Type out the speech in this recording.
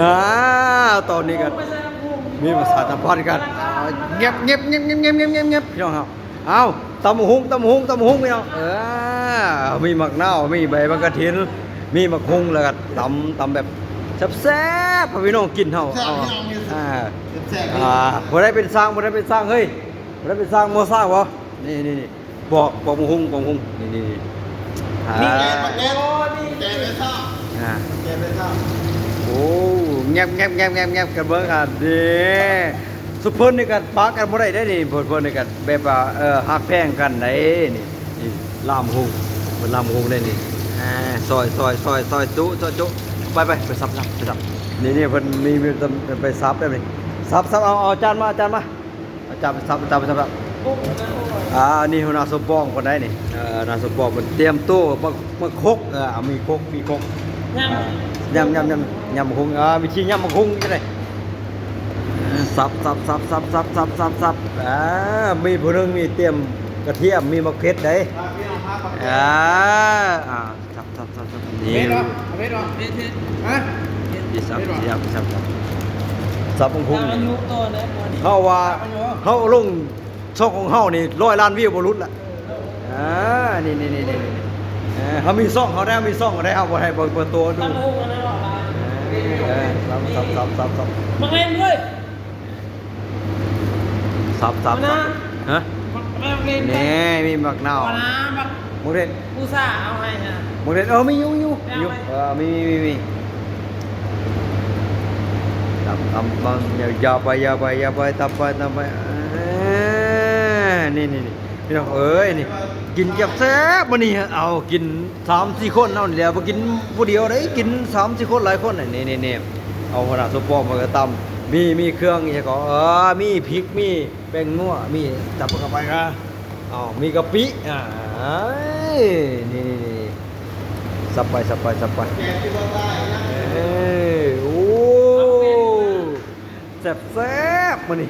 ອ່າ ຕອນນີ້ກໍມີປະຊາສຳພັນກັນ ແງບໆ ພີ່ນ້ອງເຮົາ. ເອົາ ຕຳບັກຫຸ່ງ ຕຳບັກຫຸ່ງ ຕຳບັກຫຸ່ງ ພີ່ນ້ອງ. ເອີ ມີໝາກນາວ ມີໃບໝາກກະທິນ ມີໝາກຫຸ່ງ ແລ້ວກໍຕຳ ຕຳແບບແຊບໆ ໃຫ້ພີ່ນ້ອງກິນເຮົາ. ແຊບ ເອົາ ພີ່ນ້ອງ ນີ້ ອ່າ ແຊບໆ ນີ້ ອ່າ ຜູ້ໃດເປັນຊ່າງ ຜູ້ໃດເປັນຊ່າງ ເຮີ້ຍ ຜູ້ໃດເປັນຊ່າງ ໝໍຊ່າງບໍ່? ນີ້ໆໆ ປອກ ປອກບັກຫຸ່ງ ປອກບັກຫຸ່ງ ນີ້ໆໆ ອ່າ ມີແກງ ແກງ ແກງເປັນຊ່າງ ອ່າ ແກງເປັນຊ່າງ. ໂອ້ ແງບໆໆໆ ກັນເບິ່ງ ອ່າ ເດ້. ຊຸມເພິ່ນນີ້ກໍປະກັນບໍ່ໄດ້ເດ້ນີ້ ເພິ່ນ ເພິ່ນນີ້ກໍແບບວ່າ ເອີ ຮັກແພງກັນໄດ໋ນີ້. ນີ້ລາມຫຸ່ງ ເພິ່ນລາມຫຸ່ງໄດ້ນີ້. ອ່າ ຊອຍ ຊອຍ ຊອຍ ຊອຍຈຸ ຊອຍຈຸ ໄປ ໄປ ໄປສັບ ສັບ ໄປສັບ. ນີ້ ນີ້ເພິ່ນມີ ມີ ໄປສັບໄດ້ນີ້ ສັບ ສັບ. ເອົາ ເອົາຈານມາ ຈານມາ ເອົາຈານໄປສັບ ໄປສັບ ໄປສັບ. ອ່າ ນີ້ຫົວໜ້າສົມປອງເພິ່ນໄດ໋ນີ້ ເອີ ໜ້າສົມປອງເພິ່ນຕຽມໂຕ ໝາກ ໝາກຄົກ ເອີ ມີຄົກ ມີຄົກ ຍຳ ອ່າ ຍຳ ຍຳ ຍຳ ຍຳໝາກຫຸ່ງ ອ່າ ວິທີຍຳໝາກຫຸ່ງຈັ່ງໃດ ສັບ ສັບ ສັບ ສັບ ສັບ ສັບ ສັບ ອ່າ ມີຜູ້ໜຶ່ງນີ້ຕຽມກະທຽມ ມີໝາກເຜັດໄດ໋ ອ່າ ອ່າ ສັບ ສັບ ສັບ ສັບ ນີ້ ເຜັດບໍ່? ເຜັດບໍ່? ເຜັດ ເຜັດ ຮະ? ເຜັດ ສັບ ເຜັດບໍ່? ສັບ ສັບ ສັບ ສັບບັກຫຸ່ງ ເຮົາວ່າ ເຮົາລົງ ຊ່ອງຂອງເຮົານີ້ຮ້ອຍລ້ານວິວບໍ່ຫຼຸດລະ. ອ່າ ນີ້ໆໆໆ ເອີ ເຮົາມີຊ່ອງເຮົາໄດ໋ ເຮົາມີຊ່ອງເຮົາໄດ໋ ເຮົາບໍ່ໃຫ້ເປີດ ເປີດຕົວດູ. ຕຳບັກຫຸ່ງອັນນັ້ນເນາະ ເອີ ສັບ ສັບ ສັບ ສັບ ສັບ ບັກເຫຼັ້ນເວີຍ ສັບ ສັບ ສັບ ຮະ? ບັກເຫຼັ້ນ ແນ່ ມີບັກນາວ ບັກເຫຼັ້ນ ຜູ້ສາວເອົາໃຫ້ນະ ບັກເຫຼັ້ນ ເອີ ມີຢູ່ ມີຢູ່ ມີຢູ່ ເອີ ມີ ມີ ມີ ມີ. ຕຳ ຕຳ ຕຳ ຢາວໄປ ຢາວໄປ ຢາວໄປ ຕຳໄປ ຕຳໄປ ເອີ ນີ້ໆໆ ພີ່ນ້ອງເອີຍ ນີ້ກິນແຊບໆ ມື້ນີ້ ເອົາກິນສາມສີ່ຄົນເອົານີ້ແຫຼະ ບໍ່ກິນຜູ້ດຽວເດ້ ກິນສາມສີ່ຄົນ ຫຼາຍຄົນ ນີ້ໆໆ. ເອົາ ຫົວໜ້າສົມປອງມາກໍຕຳ ມີ ມີເຄື່ອງອີ່ຫຍັງກໍ ເອີ ມີພິກ ມີແປ້ງນົວ ມີ ຕຳເຂົ້າໄປກະ ເອົາ ມີກະປິ ອ່າ ນີ້ໆໆ ສັບໄປ ສັບໄປ ສັບໄປ ເອີ ໂອ້ ແຊບໆ ມື້ນີ້